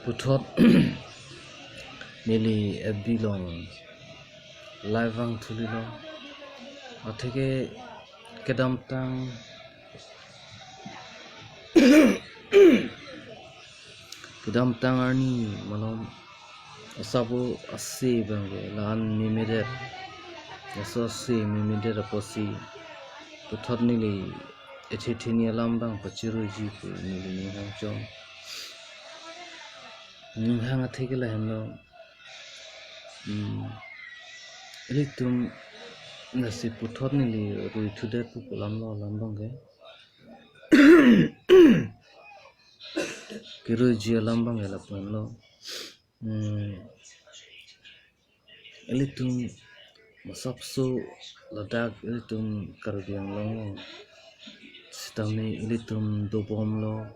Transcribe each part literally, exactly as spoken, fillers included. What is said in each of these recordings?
Puthot neli F B along live vangthu lilo. Atheke kedamtang kedamtang arni malom asabo ase abang ke la-an memedet. Laso ase memedet apotsi puthot neli ethe theni alam abang pachiruiji pu neli ninghang chong. Ninghang atheke lahenlo. Hmm. Ilitum lasi puthot neli ruithudet pu alamlo, alam abang ke kiruiji alam abang ke lapu-anlo. Hmm. Ilitum masapso ladak ilitum Karbi Anglong lo sitame ilitum dobomlo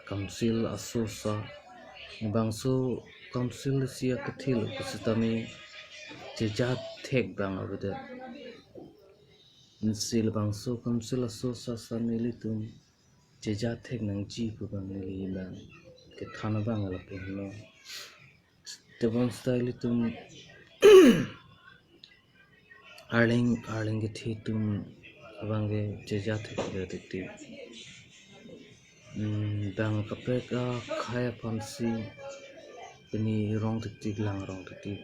council asosa, bangso council si akethil sitame cheja thek abang avedet. Nsi labangso council asosa sitame ilitum cheja thek nangji pu abang neli abang kethan abang lapu-anlo. Tebon style ilitum Arleng, Arleng kethe atum abang ke cheja thek le titi. Hmm, bang kaprek akhai aphansi pini rong titi, lang rong titi.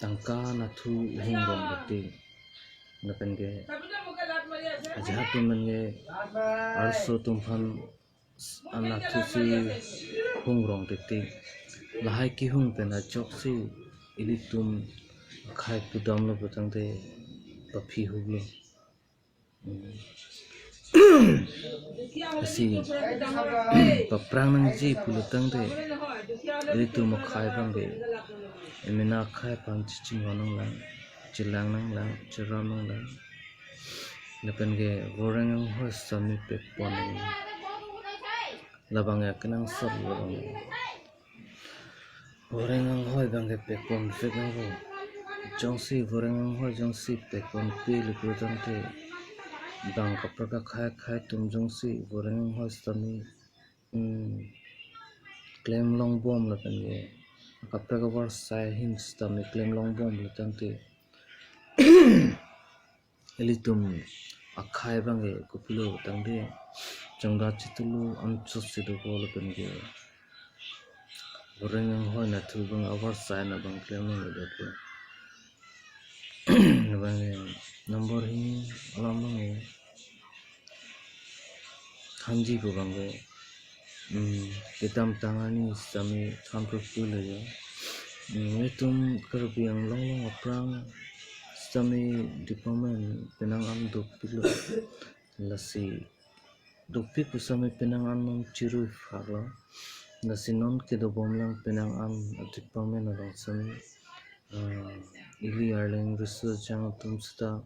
Tangka nathu hung rong titi. Lapen ke ajahak atum abang ke arloso atum aphan anathusi hung rong titi. Lahai kehung pen ajoksi ilitum akhai pudamlo putangte paphi huklo. Hmm. Lasi paphrang nangji pulotangte ilitum akhai abang ke emena akhai aphan chichinghon nanglang, chelang nanglang, cheram nanglang. Lapen ke voreng anghoi sitame pekpon. Labang ya kenangsot labang. Voreng anghoi abang ke pekponvek nangpo. Jongsi voreng anghoi jongsi pekponpe le putangte bang kaprek akhai akhai atum jongsi voreng anghoi sitame, hmm, klem longbom lapen ke kaprek avarsai ahin sitame klem longbom pulotangte ilitum akhai abang ke kopilo tangte chongda chitulu anchot si dokok lapen ke voreng anghoi nathu abang avarsai na abang klem longle dokok. Abang ke number hini alam abang ke thanji pu abang ke, hmm, kedamtang arni sitame than purpur le ya. Hmm, ilitum Karbi Anglong along aphrang sitame department penang an dopiklo. Lasi dopik pu sitame penang an non chirui phaklo. Lasi non kedobom lang penang an department along sitame, ah, ili Arleng riso jang atum seta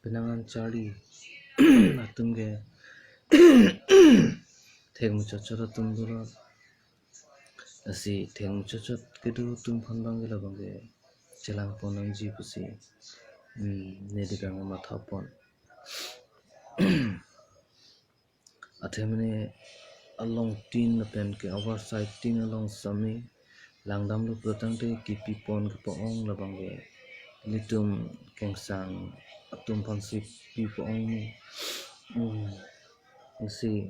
penang an charli atum ke thekmuchotchot atum dolo. Lasi thekmuchotchot kedo atum aphan abang ke labang ke chelangpon nangji pusi, hmm, neli abang mathapon. Athemene along tin lapen ke avarsai tin along sitame langdamlo pulotangte kepipon kepa-ong labang ke ilitum kengsang atum aphansi pipa-ong ni. Hmm. Lasi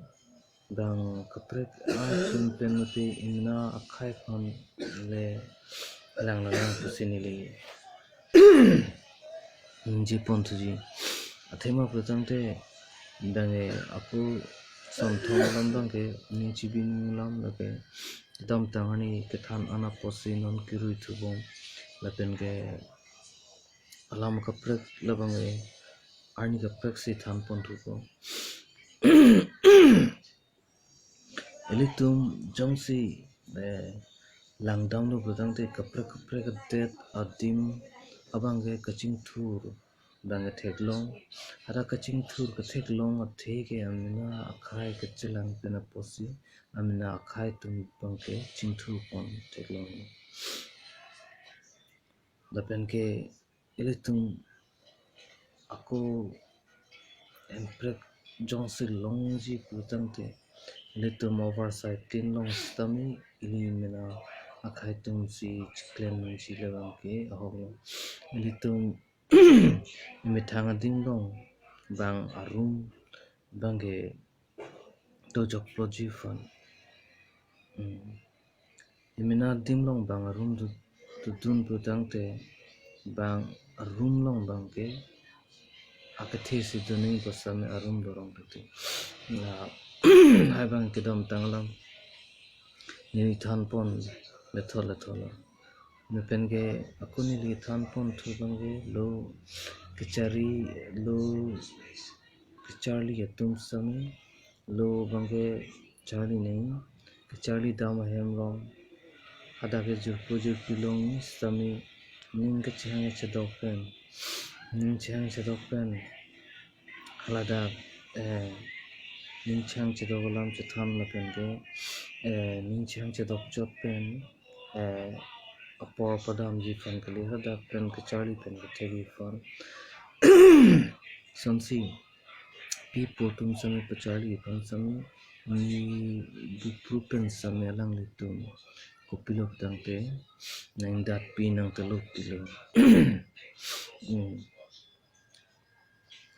bang kaprek atum pen mate emena akhai aphan le lang lang pusi neli ningjeponthuji. Athema pulotangte bang ke apo Samthong alam abang ke ning chibi ning alam lake kedamtang arni kethan an apotsi non kiruithubom lapen ke alam kaprek labang ke arni kaprek si thanponthupo. Ilitum jongsi, eh, langdamlo pulotangte kaprek kaprek adet adim abang ke kachingthur abang ke theklong. Hadak kachingthur katheklong athe ke amena akhai kachelang pen apotsi amena akhai atum abang ke chingthurpon theklong. Lapen ke ilitum ako hemprek jongsi longji pulotangte ilitum oversight tin long sitame ili mena akhei atum si chiklem nangji labang ke ahok lo. Ilitum methang adim long bang arum bang ke dojok ploji aphan. Hmm. Imena adim long bang arum du-, dodun putangte bang arum long bang ke akethe si doning kosame arum dorong tete. Lahai bang kedam tanglam. Neli thanpon lethol lethol. Lapen ke ako neli thanpon thu bang ke lo kecharli, lo kecharli atum sitame lo bang ke charli nang, kecharli dam ahem long. Hadak ke jirpo jirpi long sitame ning kachehang chedok pen, ning chehang chedok pen haladak, eh, ning chehang chedok alam chethan lapen ke, eh, ning chehang chedok chot pen, eh, apor padamji aphan kali, hadak pen kecharli pen kethekji aphan. Sonsi pi po atum sitame pacharli aphan sitame, ni bupru pen sitame alanglitum kopilo tangte nang dat pi nang teluk kilo. Hmm.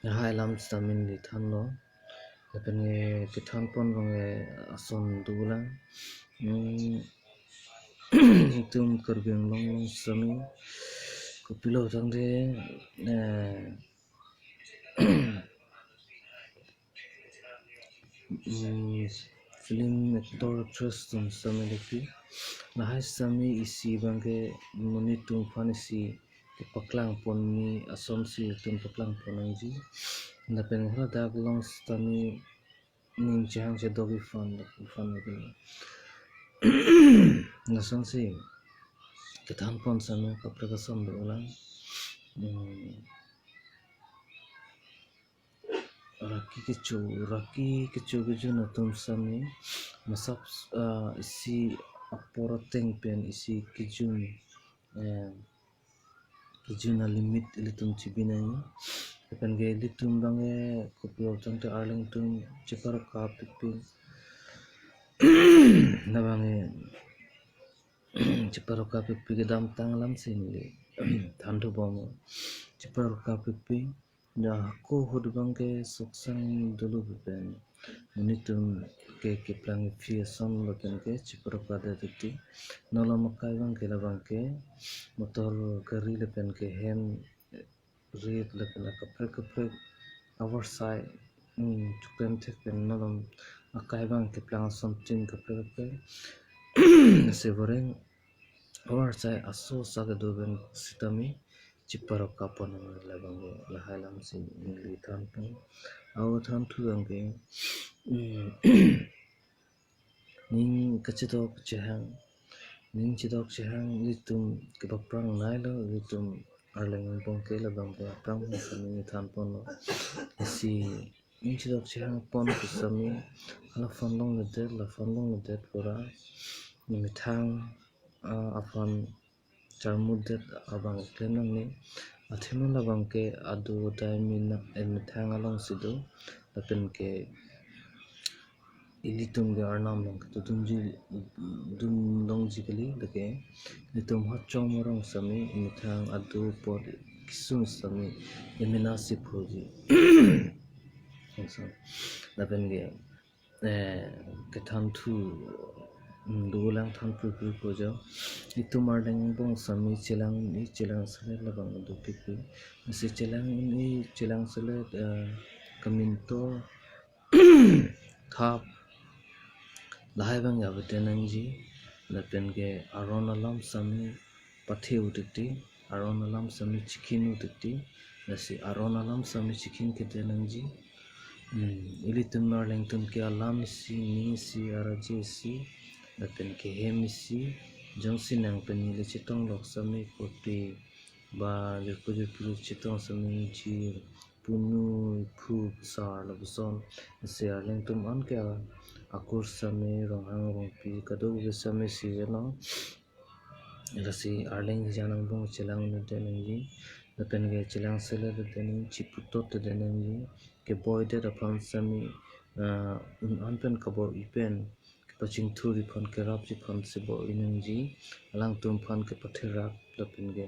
Lahai alam sitame neli thanlo. Lapen ke kethanpon bang ke ason dolang. Hmm. Itum Karbi Anglong long sitame kopilo tangte, eh, mm, film actor actress atum sitame leki. Lahai sitame isi bang ke monit atum aphan isi kepaklang ponji asonsi itum paklang pon nangji. Lapen haladak long sitame ning chehang chedokji aphan, aphan lagi. Lasonsi kethanpon sitame kaprek ason dolang. Hmm. Raki kecho, raki kecho kejun atum sitame masap, ah, isi apor ateng pen isi kejun, eh, kejun alimit ilitum chibi nang. Lapen ke ilitum bang ke kopilo tangte arleng atum cheparokapikpik. Labang ke cheparokapikpik kedam tanglam si neli than thu bom. Cheparokapikpik. Ya, ako ahut bang ke soksang dolo pen monit atum ke keplang iphi ason lapen ke cheparokadet titi. Nolom akai bang ke labang ke motor gari lapen ke hem rit lapen akaprek kaprek avarsai, hmm, chuklem thek pen nolom akai bang keplang asontin kaprek kaprek. Seboreng avarsai aso sa kedo pen sitame cheparokapon labang ke lahai alam si neli thanpon. Ako than thu bang ke, hmm, ning kachedok chehang, ning chedok chehang ilitum kepaphrang nai lo, ilitum arleng angbong ke labang ke aphrang sitame neli thanponlo. Isi ning chedok chehang pon sitame hala pon longledet, la pon longledet pura methang, ah, aphan charmudet abang klem nangne. Athema labang ke adu adai mina, eh, methang along si do. Lapen ke ilitum ke arnam along kedodunji, dun longji kali, lake ilitum hachong morong sitame methang adu apor kesung sitame emena si phoji. Lapen ke, eh, kethan thu, mm, dolang than purpur ko jo. Itum arleng angbong sitame chelang, i chelang selet labang do pipi. Si chelang, i chelang selet, eh, kemintor, thap, lahai bang ya bete nangji. Lapen ke aron alam sitame pathe utikti, aron alam sitame chikhin utikti, lasi aron alam sitame chikhin kete nangji. Hmm, ilitum arleng atum ke alam isi, ning isi, araje isi, lapen ke hem isi, jongsi nang pen neli chetong lok sitame koti, ba jirpo jirpi chetong sitame jir, punu, phu, pasar lapuson, lasi arleng atum an ke akur sitame, ronghang rongpi, kadokave sitame si velo. Lasi arleng jan angbong chelang un'edet nangji, lapen ke chelang selet un'edet nangji, chiputot un'edet nangji, keboidet aphan sitame ah, un-an pen kabor-i pen kepachingthurji aphan, kerapji aphan si bor-i nangji, alangtum aphan kepatherak lapen ke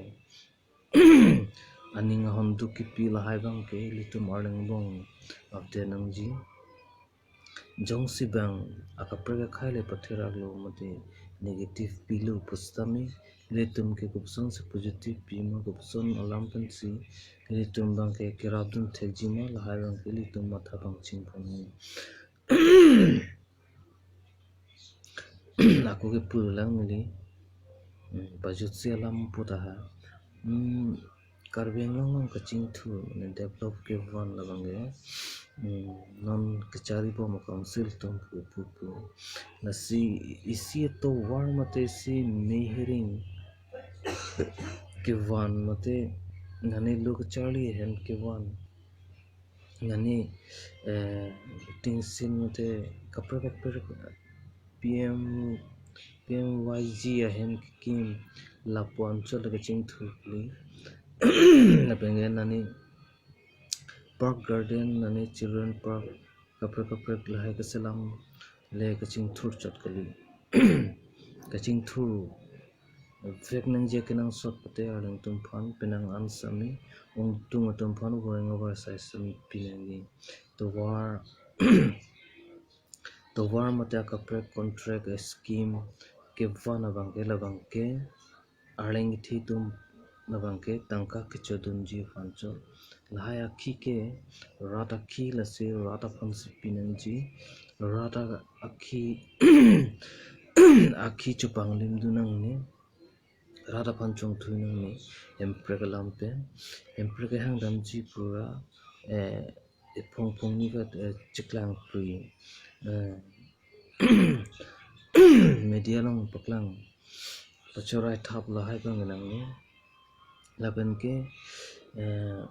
aning ahonduk kipi lahai abang ke ilitum arleng angbong avede nangji. Jongsi bang akaprek akhei le patheraklo mate negative pilo pusitame, ilitum ke kopuson si positive pima, kopuson alam pensi ilitum abang ke kerapdun thekji ma, lahai abang ke ilitum matha pangcheng ponji. Ako ke pulang neli. Hmm, pajutsi alam pu taha. Hmm, Karbi Anglong along kachingthur, mane develop kevan labang ke, hmm, non kachari bom a-council atum pu pu pu. Lasi isi atovar mate isi mehering kevan mate nani lo kacharli ahem kevan, nani, eh, tingsin mate kaprek kaprek P M, P M Y G ahem kekim lapu anchot le kachingthur kali. Lapen ke nani park garden, nani children park, kaprek kaprek lahai kaselam le kachingthur chot kali. Kachingthur vek nangji akenangsot pute arleng atum aphan, penang an sitame, ongdung atum aphan voreng avarsai sitame pi nangji. Tovar, tovar mate akaprek contract, eh, scheme kevan abang ke labang ke arleng kethe atum labang ke tangka kechodunji aphan chot. Lahai akhi ke rat akhi, lasi rat aphan si pi nangji. Rat a-, akhi, akhi chepanglimdun nangne, rat aphan chongthui nangne, hemprek alam pen. Hemprek kehang damji pura, eh, ephong phongni vet, eh, chiklang pri, eh, media along paklang, pachorai thap lahai abang nangne. Lapen ke, eh,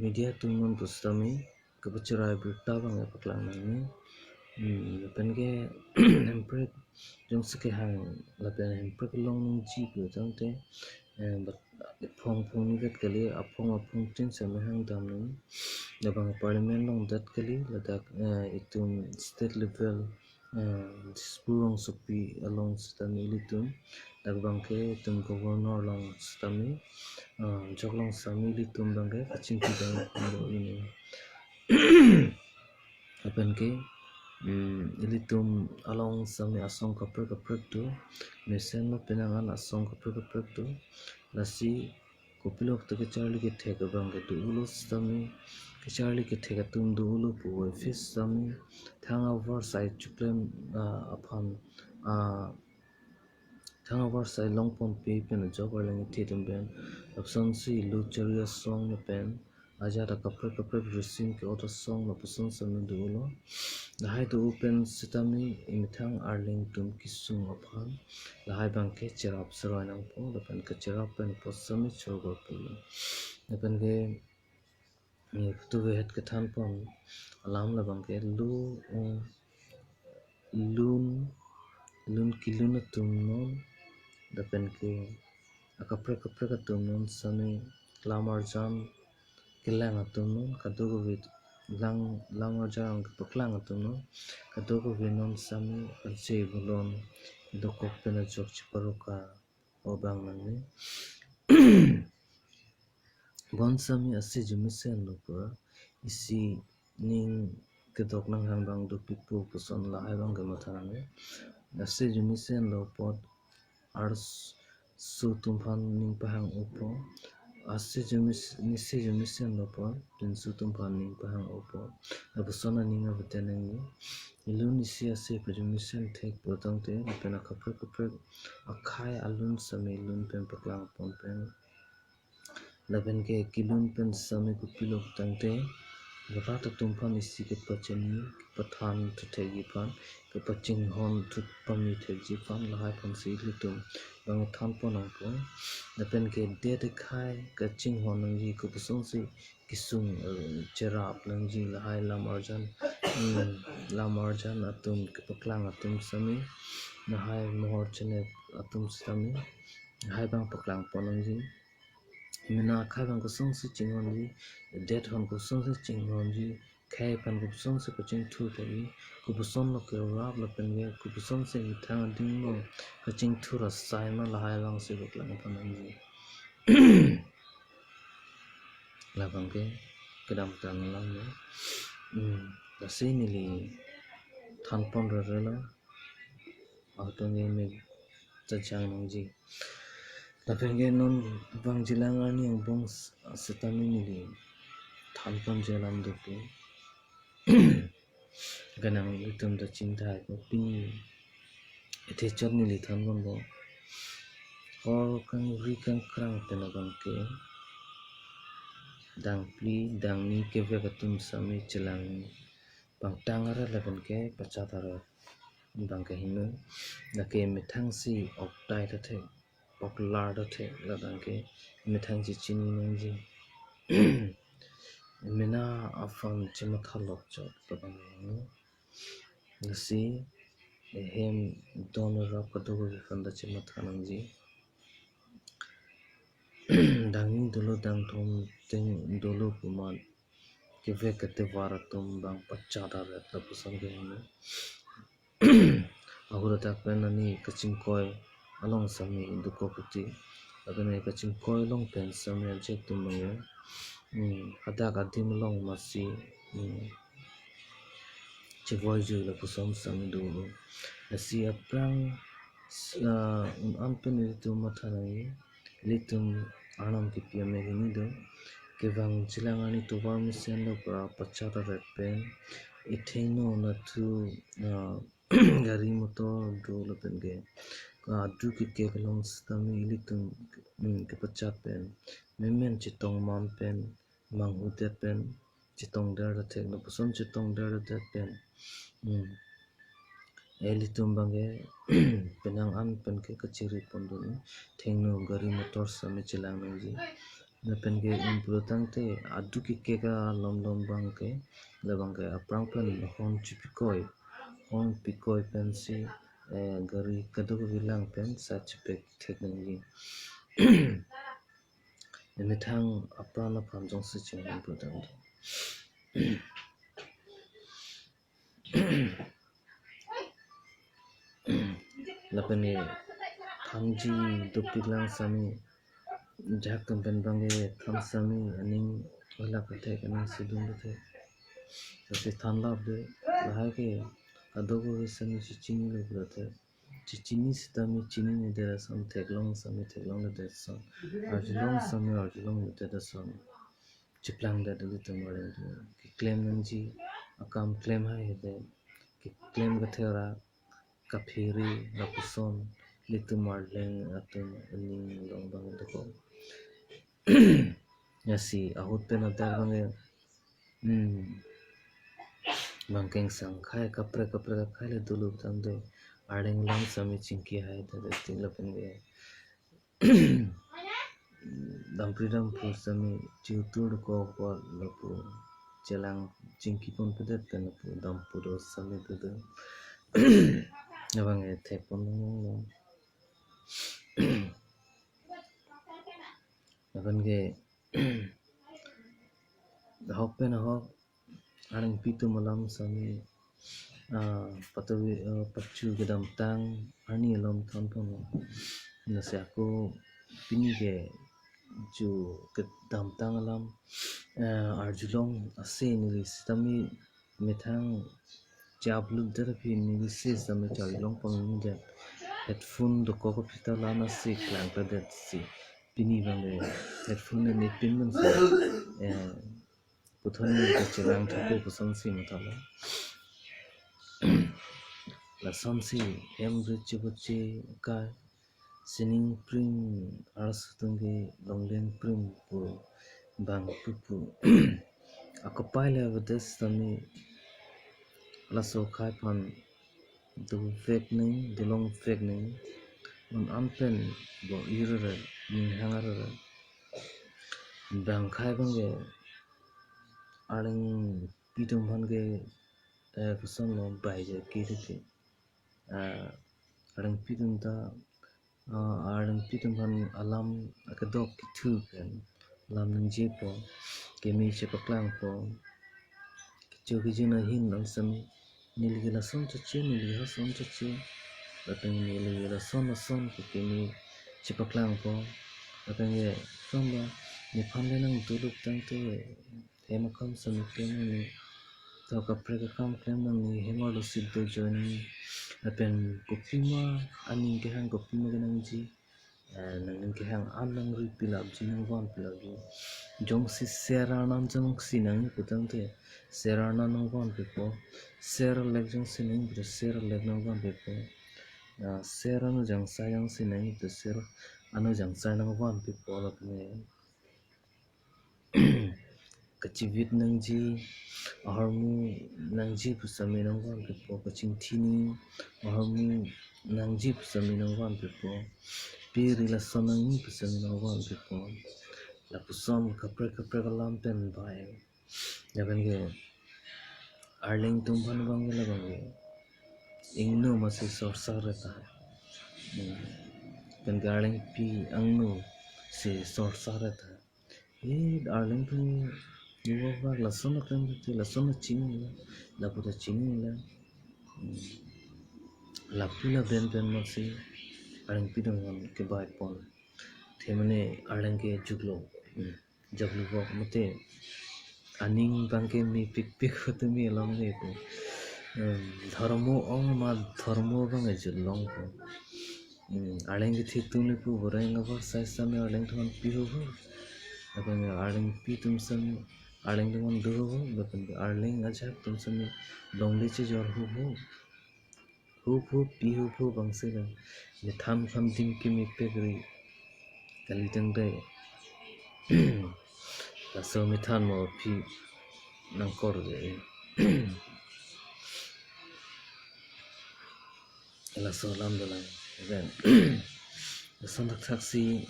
media atum non pusitame kapachorai birta abang paklang nangne. Hmm, lapen ke hemprek jongsi kehang lapen hemprek long nangji pu tangte, eh, but ephong phongni vet kali, aphong aphong tin sitame hang dam nang. Labang parliament along det kali, ladak, eh, itum state level, eh, Dispur rongsopi along sitame ilitum, dak abang ke itum governor along sitame, eh, jok along sitame ilitum abang ke kachingki abang bor-i nang. Lapen ke, mm, ilitum along sitame asong kaprek kaprek do, mesen lo penang an asong kaprek kaprek do. Lasi kopilo puta kacharli kethek abang ke do-olo sitame, kacharli kethek atum do-olo puvoiphit sitame, thang avarsai chuklem, ah, aphan, ah, thang avarsai longponpe pen ajok arleng kethe atum pen, lapusonsi lo chari asong lapen ajat akaprek kaprek risim ke-ot asong lapuson sitame do-olo. Lahai do-o pen sitame imethang arleng atum kesung aphan lahai abang ke cherap seroi nangpo, lapen kacherap pen apot sitame chorgor pulo. Lapen ke, eh, putu vehet kethan pon alam labang ke lo, eh, lun, lun kelun atum non, lapen ke akaprek kaprek atum non sitame lam arjan kelang atum non, kadokave lang, lam arjan kepaklang atum non, kadokave non sitame arje bolon dokok pen ajok cheparoka abang nangne. Bon sitame ase jumesen lo pura, isi ning kedok nanghang abang dopikpo puson lahai abang kematha nangne. Ase jumesen lo apot arloso atum aphan ning pahang-opo. Ase jumis-, nise jumesen lo apot pinso atum aphan ning pahang-opo. Lapuson aning avete nangji. Ilun isi ase pajumesen thek pu tangte, lapen akaprek kaprek akhei alun sitame ilun pen paklang pon pen, lapen ke kelun pen sitame kopilo pu tangte, rat atum aphan isi kepachini, kepathan thu thekji aphan, kepachinghon thu pame thekji aphan, lahai aphansi ilitum abang than pon nangpo. Lapen ke det akhei kachinghon nangji, kopusonsi kesung, eh, cherap nangji, lahai lam arjan, mm, lam arjan atum kepaklang atum sitame, lahai mohor chenep atum sitame, lahai abang paklang pon nangji. Mena akhei abang kosonsi chinghonji, det hon kosonsi chinghonji, khei aphan kopuson si kachingthur tadi, kopuson lo kerap lapen ke kopuson si methang ading lo kachingthur asai ma, lahai along si paklang aphan nangji. Labang ke kedamtang alam lo. Hmm, lasi neli thanpon rere lo. Atum ke me chajang nangji. Lapen ke non vangjilang arni angbong s-, sitame neli thanponji alam dopo. Kanang ilitum ta chingthai ko, pini athe chot neli thanponpo. Hor kangri kangkrang pen abang ke dangphli dangni kevek atum sitame chelang, pangtang aret lapen ke pachat aret abang ke heno. Lake methang si oktai ta thek, oklar ta thek, labang ke methang si chini nangji. Mena aphan chematha lok chot labang ke heno. Lasi ehem don rap kadokave aphan ta chematha nangji. Dangni dolo, dangthom teng dolo pu amat kevek ketevar atum abang pachat aret lapuson ke heno. Ahut adak pen ani kachingkoi along sitame dokok kuti. Lapen ani kachingkoi along pen sitame ajat atum abang ke, hmm, hadak adim along masi, hmm, chevoi jui lapuson sitame dolo. Lasi aphrang s-, ah, un-an pen ilitum matha nangji, ilitum Arnam kipi amek hini do. Kevangjilang arni tovar mesen lo pra pachat aret pen ithengno nathu, ah, gari motor do lapen ke, ah, aduk kekek along sitame ilitum, hmm, kepachat pen, memen chetong mam pen, manghudet pen, chetongder ta thek, lapuson chetongder det pen, hmm, ilitum abang ke penang an pen ke kachiri pondun, thengno gari motor sitame chelang nangji. Lapen ke un pulo tangte aduk kekek alom lom abang ke, labang ke aphrang pen horn chipikoi, horn pikoi pensi, eh, gari kadokave lang pen sat chepek thek nangji. Methang apran aphan jongsi chinghon putang. Lapen ne thanji dopik lang sitame, jahak atum pen abang ke than sitame aning oilak athek, aning sudum athek. Lasi than lap de, lahai ke kadokave sitame si chinilo pulote, chechini sitame chinine det ason, theklong sitame theklongledet ason, arjulong sitame arjulongledet ason. Cheplang det ilitum arleng atum. Keklem nangji akam klem haihedet, keklem katherak, kaphere lapuson ilitum arleng atum aning along abang dokok. Lasi ahut pen adar abang ke, hmm, bang kengsang akhai kaprek kaprek akhai le dolo tangte, arleng alam sitame chingki haidet, tik lapen ke dampri damphu sitame chiutur dokok apot lapu chelang chingki ponpedet pen lapu dampu do sitame dodo. Labang ke thek pon long long. Lapen ke ahok pen ahok arengpi atum alam sitame, ah, patawi, ah, pachu kedamtang arni alom thanpon. Lasi ako pini ke chu kedamtang alam, ah, arjulong ase neli sitame methang che-upload det aphi neli ase sitame charjulong pangni det. Headphone dokok aphi ta la-an ase klangkledet si. Pini abang ke headphone ne pin man si, eh, puthot neli kachelang thakpo puson si mathalo. Lasonsi hem rit chibuchi ka sining prim, arloso atum ke longleng prim pu bang pupu. Akopai le avedes tami laso akhai aphan dovek nang, dolongvek nang, un-an pen bo-ir re, ning hang re. Bang akhai abang ke arlengpi atum aphan ke, eh, koson lo bai je ke de ke. Ah, arlengpi atum ta, ah, arlengpi atum aphan alam akedok kethu pen alam ningjepo, keme chepaklangpo, Jogi jina hin langsam neli ke lason chache, neli hason chache. Lapen neli ke lason lason ke kimi chepaklang po. Lapen ke son ba nephan le nangdoluk tangte hem akam sami klem nangji. To kaprek akam klem nangji, hem arlo si dojoine. Lapen kopima aning kehang, kopima kenangji. Eh, nangning kehang an nangri pilapji, nangvan pilapji. Jongsi ser arnan jongsi nangji putangte, ser arnan nangvan pipo. Ser lek jongsi nangji pute, ser lek nangvan pipo. Ah, ser ano jangsai jongsi nangji pute, ser ano jangsai nangvan pipo lapen kachivit nangji, ahormu nangji pusami nangvan pipo, kachingthini, ahormu nangji pusami nangvan pipo, piri lason nangji pusami nangvan pipo. Lapuson kaprek kaprek alam pen bai. Lapen ke arleng atum aphan abang ke labang ke ingno masi sorsar reta. Hmm. Lapen ke arlengpi angno si sorsar reta. Eh, arleng atum iwa bak lason akan te lason chini la, lapu ta chini la. Hmm. Lapu lapen pen masi arlengpi dong kebai pon. Te mane arleng ke juklo. Hmm. Juklo bok mate aning abang ke mepikpik hote me along ke ko. Hmm. Dhormo ong ma dhormo abang ke julong ko. Hmm, arleng kethe atum le pu borai ngabar sai sami arleng atum aphan pihuhu. Lapen arlengpi atum sami arleng atum aphan dohuhu. Lapen arleng ajahak atum sami longle chejor huhu. Huhu, pihuhu, huhu abang si la. Methan aphan dim kimi pekri. Kali tangte. Laso methan mo aphi nangkor de. Laso alam dolang. Then, lason thakthak si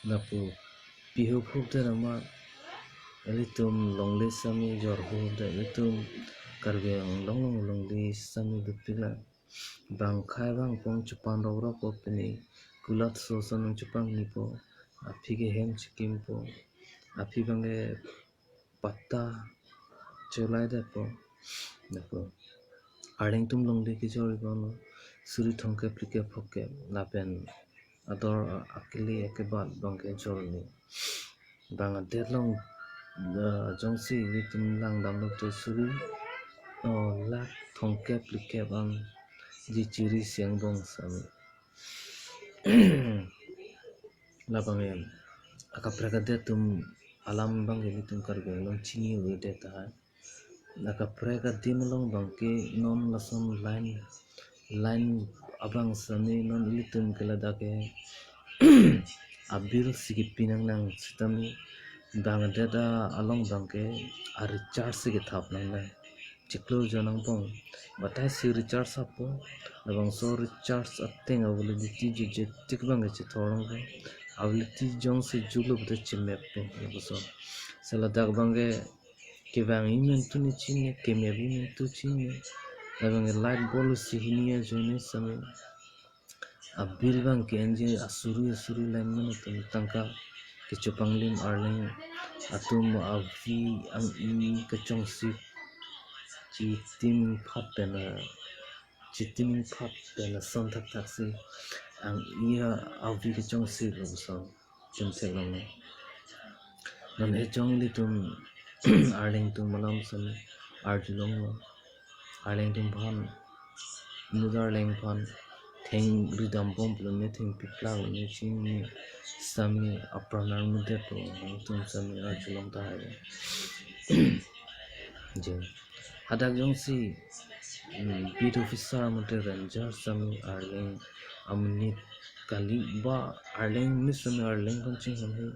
lapu pihuhu te nama ilitum longle sami jor huhu te ilitum Karbi Anglong along longle sami dopik la. Bang akhai bang pong chepan rok rok po pini kulat so so nang chepangni po. Aphi ke hem chikim po. Aphi abang ke patta cholai det po. Lapu arleng atum longle kejor ibono suri thomkep phlikep phokep lapen ador akili akebat abang ke jorni. Bang adet along, eh, jongsi ilitum langdamlo te suri, oh, lakh thomkep phlikep an ji chiri si angbong sami. Labang em akaprek adet atum alam abang ke ilitum Karbi Anglong chini avedet tahai. Akaprek adim along abang ke non lason line, line abang sami non ilitum ke ladak ke abill si kepi nangnang sitame bang adet along abang ke a recharge si kethap nangnang. Chiklo jo nangbong. Batai si recharge hapo. Labangso recharge ateng a validity jo jetik abang ke chethor nangpo. A validity jongsi juklo pute chemep po. Lapuson. Si ladak abang ke kevang imen tu ne chini, kemep imen tu chini. Labang ke light bill si hini ajoine sami abill abang ke-enji asuri asuri line mane atum tangka kechopanglim arleng atum avi ang-i kechongsi chitim phat pen a, chitim phat pen ason thakthak si ang-i avi kechongsi lapuson chun theklong. Non hejong ilitum arleng atum alam sami arjulonglo. Arleng atum aphan, inut arleng aphan thengri dambom pulo ne, thengpi plak lo ne, chini sami apran armudet po, atum sami arjulong tahai. Je. Hadak jongsi, hmm, beat officer mate ranger sami arleng amonit kali ba arleng amonit sami arleng aphan chinghon he.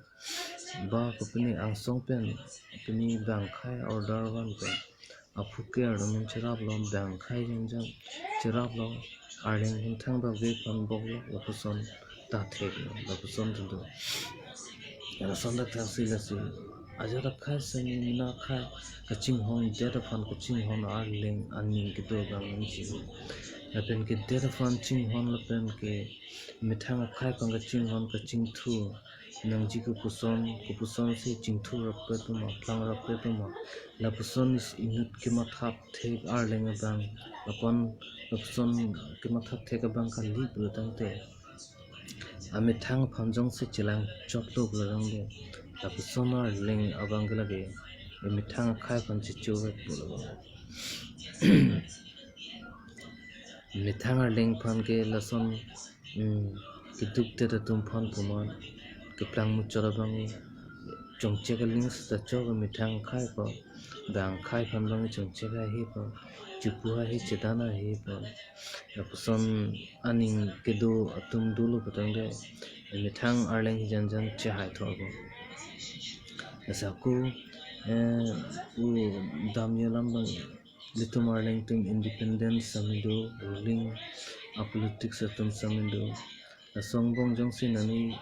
Ba kopine angsong pen, pini bang akhai order van pen aphu ke arleng cheraplo, bang akhai jeng jeng cheraplo, arleng aphan thang bak ve aphan boklo, lapuson ta theklo, lapuson tutu. Lason thakthak si lasi ajat akhai sami mena akhai kachinghondet aphan kachinghon arleng aning kedo abang nangji. Lapen ke det aphan chinghon lapen ke methang akhei aphan kachinghon kachingthu nangji kopuson, kopuson si chingthu rapet ma, plang rapet ma. Lapuson is inut kematha thek arleng abang, apon lapuson kematha thek abang kali pulo tangte, amethang aphan jongsi chelang choklo pulo tangte, lapuson arleng abang ke lake emethang akhei aphan chichuvek pulo. Methang arleng aphan ke lason, mm, keduk det atum aphan puma keplang muchot abang chongchek aling seta chok methang akhei aphan, bang akhei aphan abang chongchek ahi aphan, chipu ahi, chedan ahi aphan. Lapuson aning kedo atum dolo pu tangte methang arleng hijan jan chehai tho ako. Lasi ako, eh, u damji alam abang ilitum arleng atum independence sitame do, ruling apolitics atum sitame do. Laso angbong jongsi nani,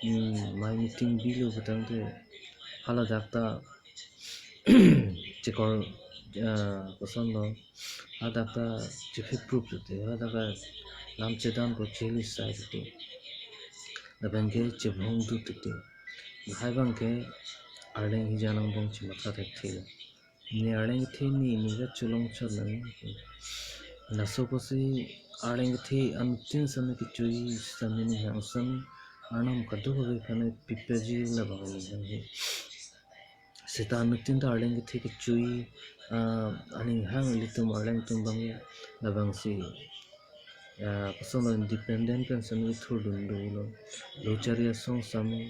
mm, mei meeting bilo pu tangte haladak ta chekor, ah, kosonlo, haladak ta chephe proof titi, haladak ta lam chedan ko cheli sai titi, lapen ke chevong dut titi. Lahai abang ke arleng hijan angbong chematha thekthe. Ne arleng kethe ne ne kachelong chot nang. Laso apotsi arleng kethe anuttin sitame kechui sitame ninghang sitame arnam kadokave aphan pipeji labang ninghang he. Seta anuttin ta arleng kethe kechui, ah, aninghang ilitum arleng atum abang labangsi, ah, kosonlo, independent pen sitame ithurdun dolo, lo chari asong sitame,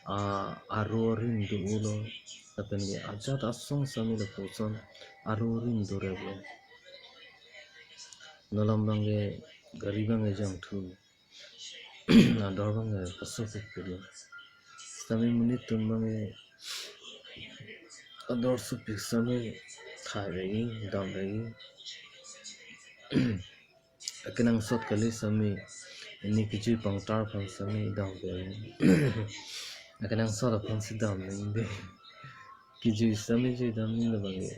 ah, aro arim dolo, lapen ke ajat asong sitame lapuson aro arim do rep lo. Nolam abang ke gari abang ke jangthu, ador abang ke kaso pik pik lo. Sitame monit atum abang ke ador sopik sitame thai regi, dam regi. Akenangsot kali sitame, ne kejui pangtar aphan sitame dam regi. Akenangsot aphan si dam regi. Kejui sitame jui dam ni labang ke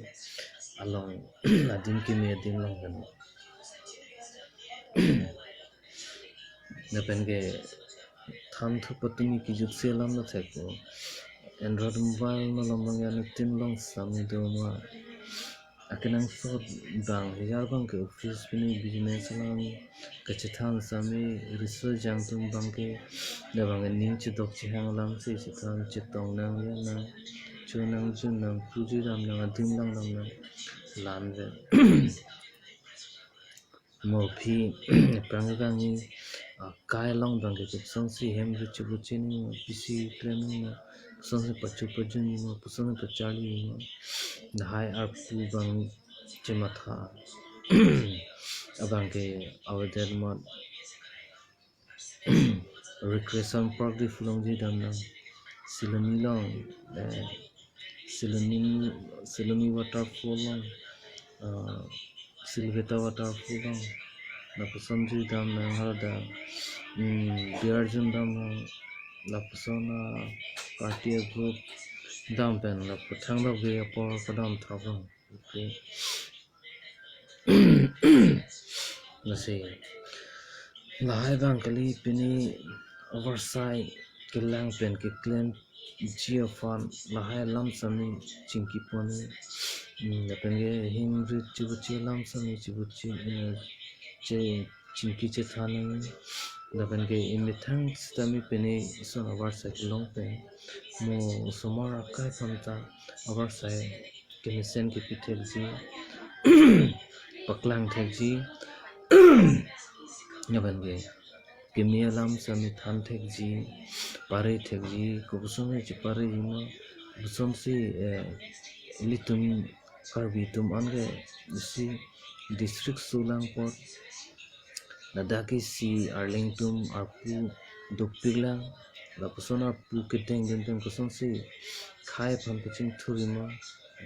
along adim keme adim along kan. Lapen ke than thu patumi kejut si alam lo thek ko. Android mobile malom abang anuttin along sitame do ma. Akenangsot abang, hajar abang ke office pini business alam kachethan sitame, research jang atum abang ke, labang ke ning chedok chehang alam si chethan, chetong nang, ya nang, cho nang, jun nang, puji dam nang, adim lang dam nang, lan ve. Mo aphi prang kangni, ah, akai along abang ke kosonsi hem ri chibu chini, pisi klem ni, kosonsi pachu pajun ni, kosonsi pacharli ni, lahai arpu abang chematha abang ke avedet mot. Recreation park Diphu along jui dam nang, Siloni along, eh, Siloni, Siloni waterfall along, ah, Silveta waterfall along, lapuson jui dam nang, haladak, mm, beer jun dam nang, lapuson, ah, party group dam pen, lapu thang dak be apor kadam thap nang. Okay. Lasi lahai abang kali pini avarsai kelang pen keklemji aphan lahai alam sitame chingki pon ni. Hmm, lapen ke hem ri chibu che alam sitame chibu che, eh, che chingki chethan ni. Lapen ke emethang sitame pini ison avarsai kelong pen mo osomar akai aphan ta avarsai kemesen kepi thekji, paklang thekji, lapen ke keme alam sitame than thekji, pare thekji, kopuson si chepareji ma, kosonsi, eh, ilitum Karbi atum an ke isi district sulang apot, ladak isi arleng atum arpu dopik lang, lapuson arpu kedeng den pen kosonsi akhei aphan pachingthurji ma,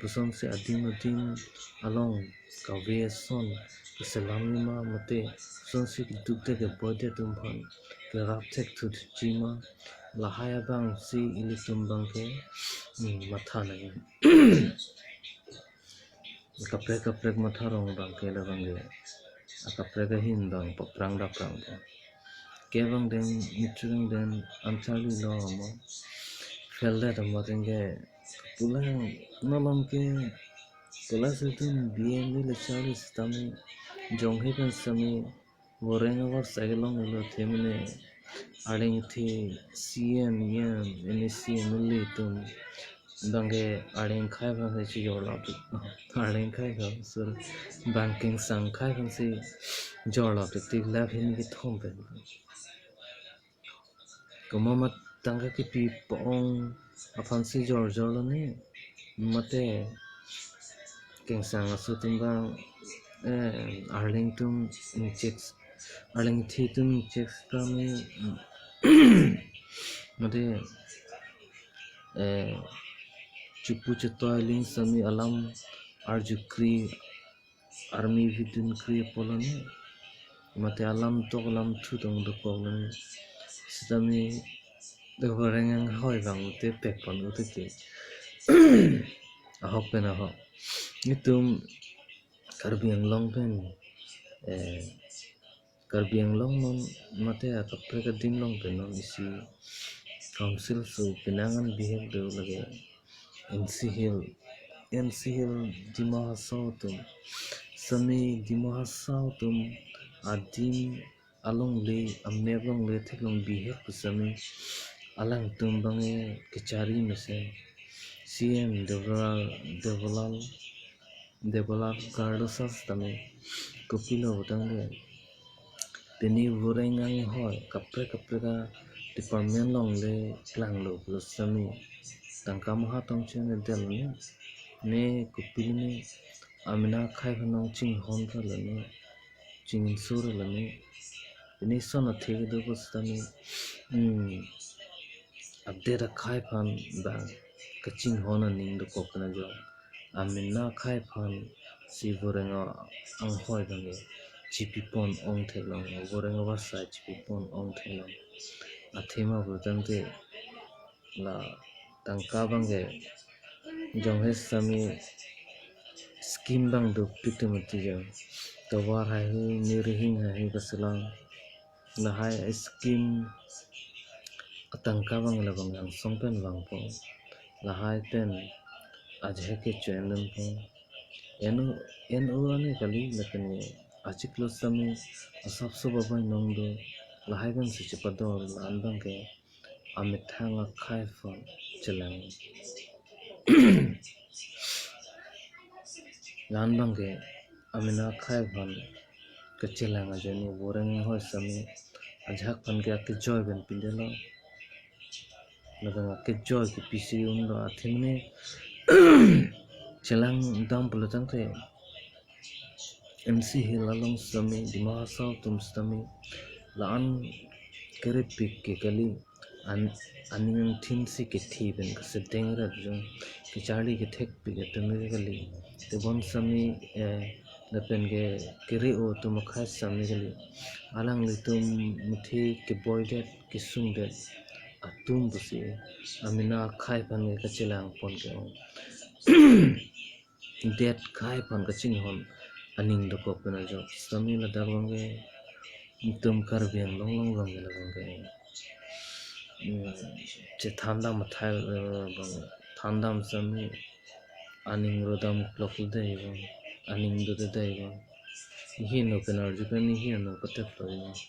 kosonsi adim adim along kave ason keselamji ma, mate kosonsi keduk det keboi det atum aphan kerap thek thuji ma, lahai abang si ilitum abang ke, hmm, matha nangji. Kaprek kaprek matha rong abang ke labang ke akaprek ahin bang paprang daprang ta. Ke bang den, mitri bang den, an charlilo mo. Feldet mo tengke, pulang nolong ke, kelas itu B M le charli sitame, jonghe pen sitame, voreng avarsai kelonglo athema ne, arlengthe C M, E M, M A C, M L A atum, bangke arleng akhei aphan si chijorlo apik. Arleng akhei aphan, sir, bang kengsang akhei aphan si jorlo apik, tik lakh hini kethom pen. Komat ma tangka kipi po-ong aphan si jorjorlo ne, mate kengsang aso atum bang, eh, arleng atum inchek, arlengthe atum inchek kami, mate, eh, chupu chetoi aling sitame alam arjukri, army vidun kri apotlo ne, mate alam tok alam thu tong dokoklo ne. Sitame de voreng anghoi bang te pek pon u te ke. Ahok pen ahok. Itum Karbi Anglong pen, eh, Karbi Anglong non mate akaprek adim along pen non isi council aso penang an bihek do lake N C Hill, N C Hill Dima Hasao atum. Sitame Dima Hasao atum adim alongle, amep alongle theklong bihek pu sitame alangtum bangke kechari mesen C M Debolal, Debolal, Debolal Gorlosa sitame kopilo putangte, pini voreng anghoi kaprek kaprek a-department alongle klanglo pulo sitame tangka maha tong chene del ne, ne kopilo ne, amena akhei aphan nangchinghon ra lo ne, chingso ra lo ne. Pini ason athe kedo pusitame, hmm, adet akhei aphan bang kachinghon aning dokok pen ajo. Amena akhei aphan si voreng anghoi bangke chipi pon ong theklong, voreng avarsai chipi pon ong theklong. Athema putangte la tangka bangke jonghe sitame scheme bang dopik te mati jong. Tovar haihui, nirihing haihui kaselam. Lahai scheme atangka bang labang angsong pen vangpo. Lahai pen ajahak ke cho-en dunpo. Eno, eno ane kali lapen achiklo sitame asapso babai nong do. Lahai pen si chepador la-an bangke amethang akhei aphan chelang. La-an bangke amena akhei aphan kachelang ajoine voreng anghoi sitame ajahak aphan ke akejoi pen pidetlo. Lapen akejoi kepisi unlo athema ne chelang dam pulotangte N C Hill along sitame, Dima Hasao atum sitame, la-an kerepik ke kali, an, aning angthin si kethe pen kasedeng rat jong, kecharli kethekpik atum ke kali. Tebon sitame, eh, lapen ke kere-o atum akhei sitame kali. Alanglitum muthe keboidet, kesungdet atum pusi, amena akhei aphan ke kachelang pon ke-ong. Det akhei aphan kachinghon aning dokok pen ajo. Sitame ladak bangke itum Karbi Anglong along bangke labangke, hmm, chethan dam athai, eh, bang than dam sitame aning rodam klok dei bang, aning do dei bang. Heno pen arju pen heno patep lo bang.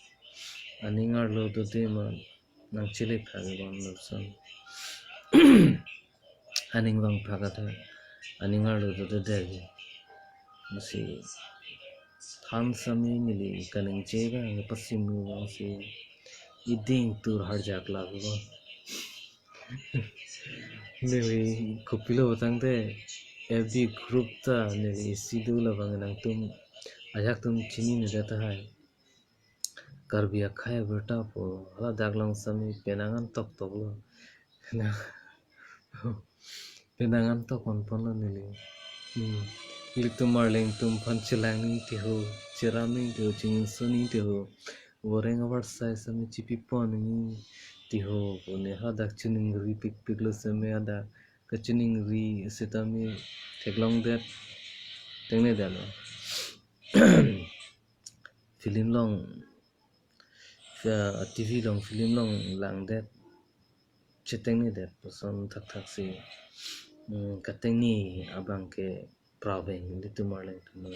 Aning arlo do dei ma nangchele phak bang lo sitame. Aning vangphak athe, aning arlo do dei. Masi than sitame neli kaningje bang pasim bang si iding tur harjak lak bang. Neli kopilo tangte F B group ta neli isi do labang nangtum ajahak atum chinine det tahai. Karbi akhei abirta pu, hala dak along sitame penang an tok toklo. Na, penang an tok pon ponlo neli. Hmm. Ilitum arleng atum aphan chelang nangji ho, cheram nangji ho, chinghon nangji ho. Voreng avarsai sitame chipi pon nangji ho, pune hadak chiningripikpiklo sitame hadak kachiningri sitame theklongdet tengne detlo. film along, eh, T V along film along langdet, chetengne det puson thakthaksi, mm, katengne abang ke praveng ilitum arleng atum.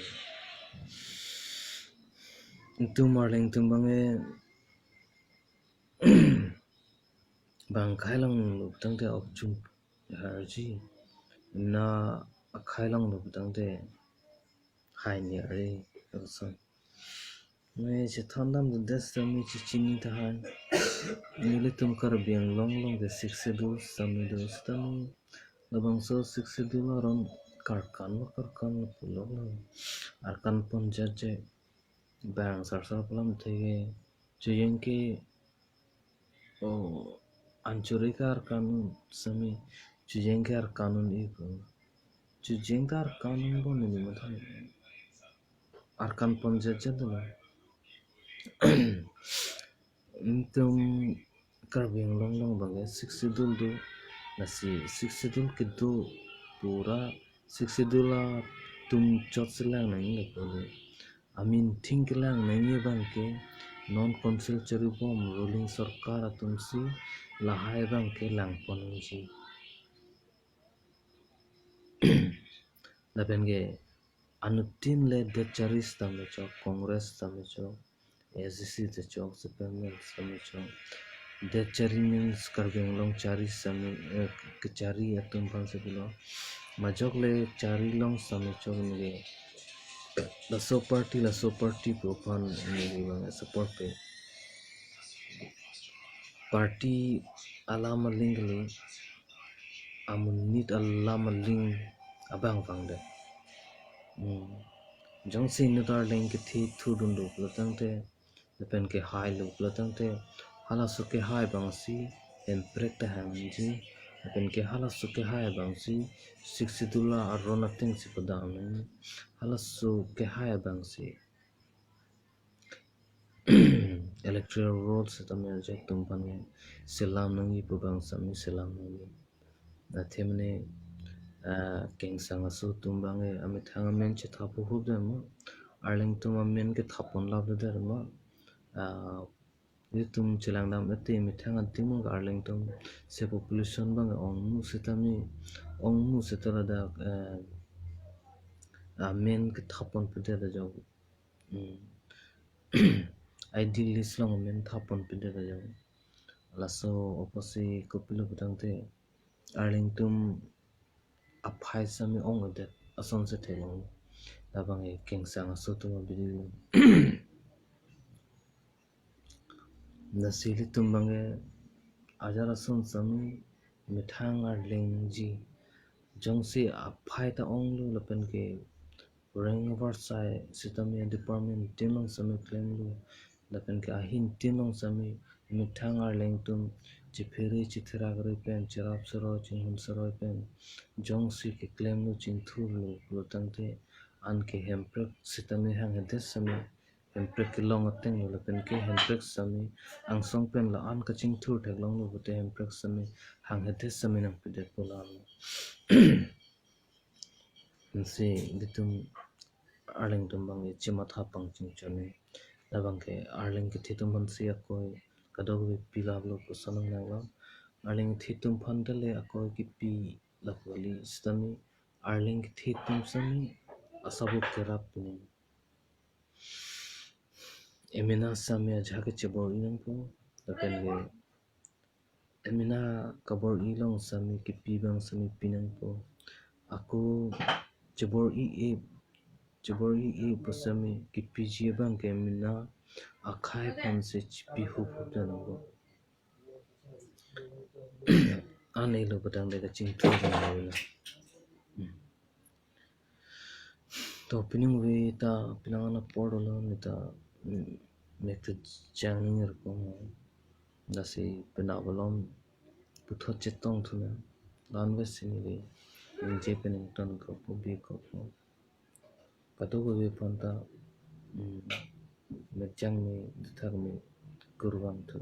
Ilitum arleng atum abang ke bang akhei along lutangte okchum harji, na akhei along lutangte hai ni ari, so. Me chethan damdedet sitame chechini tahai. Nelitum Karbi Anglong along ke Sixth Schedule sitame do sitame, labangso Sixth Schedule aron karkan lo, karkan lo pulo lo. Arkan pon jatje bang sarsar pu alamthe ke chojeng ke, o, anchuri ke arkan un sitame, chojeng ke arkan un-e pu. Chojeng ke arkan un bon ni matha. Arkan pon jatje dolo. Ilitum Karbi Anglong along abang ke Sixth Schedule do, lasi Sixth Schedule kedo pura Sixth Schedule atum chotsi lang nangji lapu le. Amin thing kelang nangji abang ke non council chari bom ruling sorkar atumsi lahai abang ke lang pon nangji. Lapen ke anuttin le det chari sitame chok, Congress sitame chok, A C C te chok, C P I M L sitame chok. Det chari means Karbi Anglong chari sitame, eh, kechari atum aphan si pulo. Majok le chari along sitame chok neli laso party, laso party pu aphan neli abang support pe. Party alam aling kali, amonit alam aling abang vangdet. Hmm. Jongsi inut arleng kethe thurdunlo pulotangte, lapen kehailo pulotangte, halaso kehai abangsi hemprek ta hangji, lapen ke halaso kehai abangsi Sixth Schedule aron atengsi padam nangji, halaso kehai abangsi electoral roll sitame ajat atum aphan ke selam nangji pu abang sitame selam nangji. Athe mane, ah, kengsang aso atum abang ke amethang amen chethap hup dam ma, arleng atum amen kethap pon lap dam ma, ah, ilitum chelang dam ete methang anti mong arleng atum se population abang ke ongmu sitame, ongmu seta ladak, eh, amen kethap pon pedet ajok. Hmm. I D list along amen thap pon pedet ajok. Laso apotsi kopilo pulotangte arleng atum aphai sitame ongdet asonsi theklong. Labang ke kengsang aso atum abidi lo. Lasi ilitum abang ke ajat ason sitame methang arleng nangji. Jongsi aphai ta onglo lapen ke rank avarsai sitame department tin along sitame klemlo, lapen ke ahin tin along sitame methang arleng atum chephere chetherak ri pen, cherap seroi chinghon seroi pen jongsi keklemlo chingthurlo pulotangte, anke hemprek sitame hanghedet sitame, hemprek kelong ateng lo lapen ke hemprek sitame angsong pen la-an kachingthur theklonglo pute hemprek sitame hanghedet sitame nangpedet pu alam. Ansi ilitum arleng atum abang ke chematha pangcheng chone. Labang ke arleng kethe atum aphansi akoi kadokave pilaplo puson nanglanglo. Arleng kethe atum aphan ta le akoi kipi lapu kali sitame arleng kethe atum sitame asabuk kerap pini. Emena sitame ajahak ke chebor-i nangpo, lapen ke emena kabor-i along sitame kipi abang sitame pi nangpo. Ako chebor-i-e, chebor-i-e pu sitame kipiji abang ke emena akhei aphansi chipi hup hup dam nangpo. Anelo padang de kachingthur dam nangpo. Hmm. To pining ave ta penang an apor dolo, ne ta, mm, mek ta jang ning erkom. Lasi penang avalom puthot chetong thu na. La-an ave si neli ningje pen ington kropo bi kropo. Kadokave aphan ta, mm, mejang me dethak me kurvangthu.